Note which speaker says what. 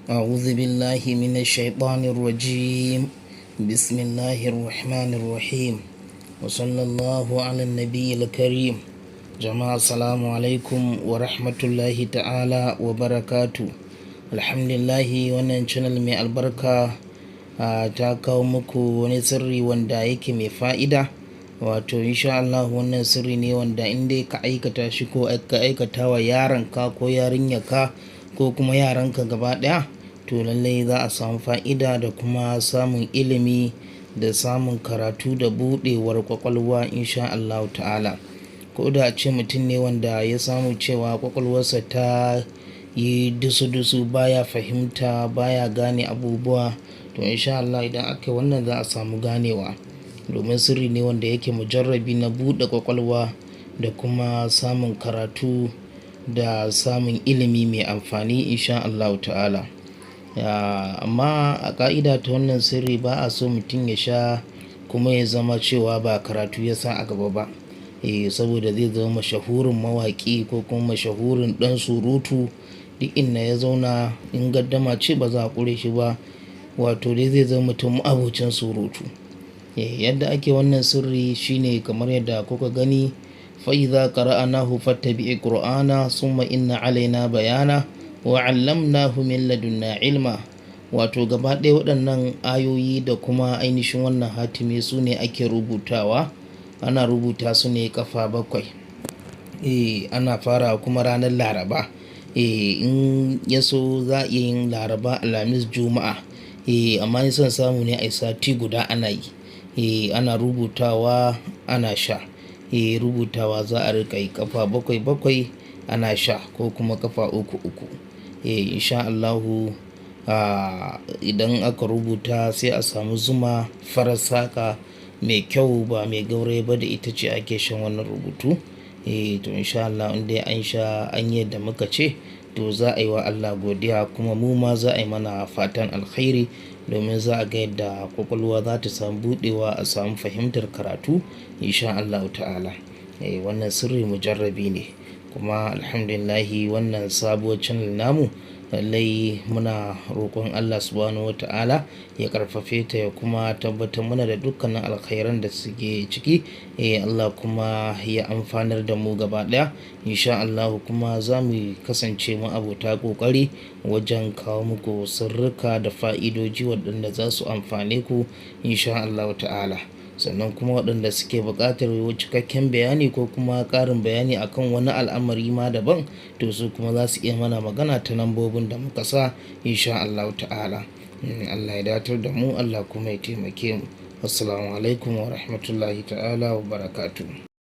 Speaker 1: أعوذ بالله من الشيطان الرجيم. بسم الله الرحمن الرحيم، وصلى الله على النبي الكريم. جماعة، السلام عليكم ورحمة الله تعالى وبركاته. Alhamdulillahi, wannan channel mai albarka ta kawo muku wani sirri wanda yake mai fa'ida. Wato insha Allah wannan sirri ne wanda in dai ka aikata shi, ko ka aikata wa yaronka ko yarinyarka ko kuma yaranka gaba ɗaya, to lallai za a samu fa'ida da kuma samun ilimi da samun karatu da buɗewar ƙwaƙwalwa, insha Allahu ta'ala. Ko da ace mutum ne wanda ya samu cewa ƙwaƙwalwarsa ta yi dusu-dusu, baya fahimta, baya gane abubuwa, to insha Allah idan aka yi wannan za a samu ganewa. Domin sirri ne wanda yake mujarrabi na buɗe ƙwaƙwalwa da kuma samun karatu da samun ilimi mai amfani, insha Allahu ta'ala. Amma a ƙa'ida ta wannan sirri, ba a so mutum ya sha kuma ya zama cewa ba karatu ya sa a gaba ba. Eh, saboda zai zama mashahurin mawaƙi ko kuma mashahurin ɗan surutu. Duk inda ya zauna, in gardama ce, ba za a ƙure shi ba. Wato dai zai zama mutum ma'abocin surutu. Eh, yadda ake wannan sirri shine kamar yadda kuka gani: فإذا قرأناه فاتبع قرآنه ثم إن علينا بيانه وعلمناه من لدنا علما. Wato gaba ɗaya waɗannan ayoyi da kuma ainihin wannan hatimi su ne ake rubutawa. Ana rubuta su ne ƙafa bakwai. Eh, ana fara kuma ranar Laraba. Eh, in ya so za a iya yin Laraba, Alhamis, Juma'a. Eh, amma in son samu ne ai sati guda ana yi. Eh, ana rubutawa ana sha. Eh, rubutawa za a riƙa yi ƙafa bakwai bakwai ana sha, ko kuma ƙafa uku uku. Eh, insha Allahu, idan aka rubuta sai a samu zuma farar saƙa mai kyau, ba mai gauraye ba, da ita ce ake shan wannan rubutu. Eh, to insha Allah in dai an sha an yi yadda muka ce, to za a yi wa Allah godiya, kuma mu ma za a yi mana fatan alkhairi, domin za a ga yadda ƙwaƙwalwa za ta samu buɗewa, a samu fahimtar karatu, insha Allahu ta'ala. Eh, wannan sirri mujarrabi ne. Kuma alhamdulillah, wannan sabuwar channel namu, lallai muna roƙon Allah Subhanahu wa ta'ala ya ƙarfafe ta ya kuma tabbatar mana da dukkanin alkhairan da suke ciki. Eh, Allah kuma ya amfanar da mu gaba ɗaya. Insha Allahu kuma za mu kasance mu abota ƙoƙari wajen kawo muku sirrika da fa'idoji waɗanda za su amfane ku, insha Allahu ta'ala. Sannan kuma waɗanda suke buƙatar cikakken bayani ko kuma ƙarin bayani akan wani al'amari ma daban, to su kuma za su iya mana magana ta lambobin da muka sa, insha Allahu ta'ala. Allah ya datar da mu, Allah kuma ya taimake mu. Assalamu alaikum wa rahmatullahi ta'ala wa barakatuh.